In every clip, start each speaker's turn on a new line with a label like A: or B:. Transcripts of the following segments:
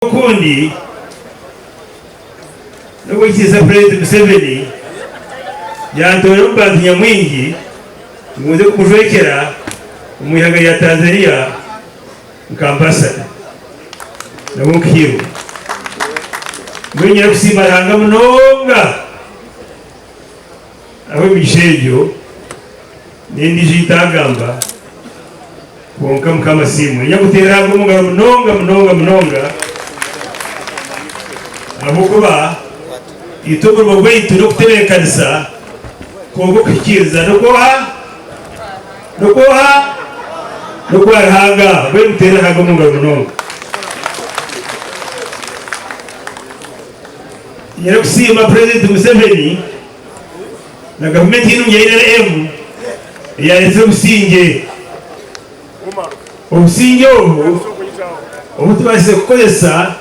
A: Okundi n'okwikiriza Purezidenti Museveni yantoora omu bantu nyamwingi ngu nze kumujwekyera omu ihanga rya Tanzania nka ambasada nabwo nkahiirwa. Mbwenu nyine kusiima Ruhanga munonga ahabw'emigisha egyo n'endiijo ei ntagamba. Kwonka Mukama asiimwe. Nyakuteera Ruhanga omu ngaro munonga munonga munonga ahabw'okuba itwe omurimo gwaitu n'okutebeekanisa kwonka okuhikiiriza n'okw'oha? N'okw'oha? N'okwa Ruhanga. Mbwenu muteere Ruhanga omu ngaro munonga. Nyine kusiima Purezidenti Museveni na gavumenti enungi ya NRM eyaretsire obusingye. Obusingye obu obu tubaasize kukozesa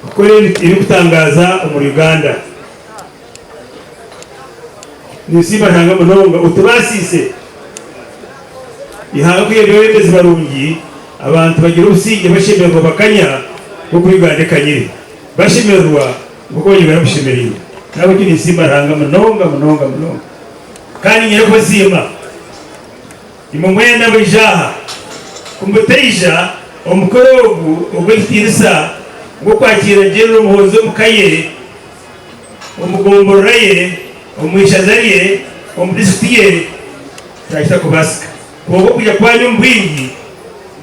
A: kukora ebirikutangaza omuri Uganda. Ninsiima Ruhanga munonga otubaasiise eihanga kwiha eby'abeebembezi barungi abantu bagira obusingye bashemererwa bakanya nk'oku Uganda ekanyire. Bashemererwa nk'oku Abanyarwanda bashemereirwe. N'ahabw'ekyo ninsiima Ruhanga munonga munonga munonga. Kandi nyine kubasiima imwe mwena abaija aha. Ku mutaija omukoro ogu ogw'ekitiinisa gw'okwakiira General Muhoozi omu ka ye, omu gomborora ye, omu ishaza rye, omu disiturikiti ye, kyakitakubaasika. Kwonka okwija kwanyu omu bwingi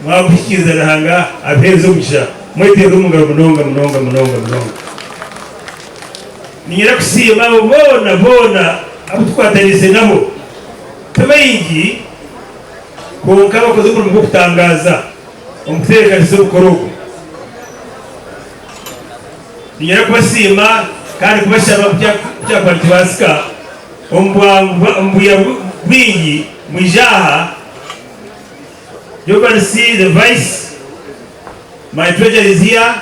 A: mwakuhikiiriza Ruhanga abiheereze omugisha. Mweteerere omu ngaro munonga munonga munonga munonga. Niinyenda kusiima abo boona boona abu tukwataniise nabo. Ti baingi, kwonka bakoze omurimo gw'okutangaaza omu kutebeekanisa omukoro ogu. Niinyenda kubasiima kandi kubashaba ku kyakuba nikibaasika omu bwangu omu bwira bwingi mwije aha. You can see the vice, my treasurer is here.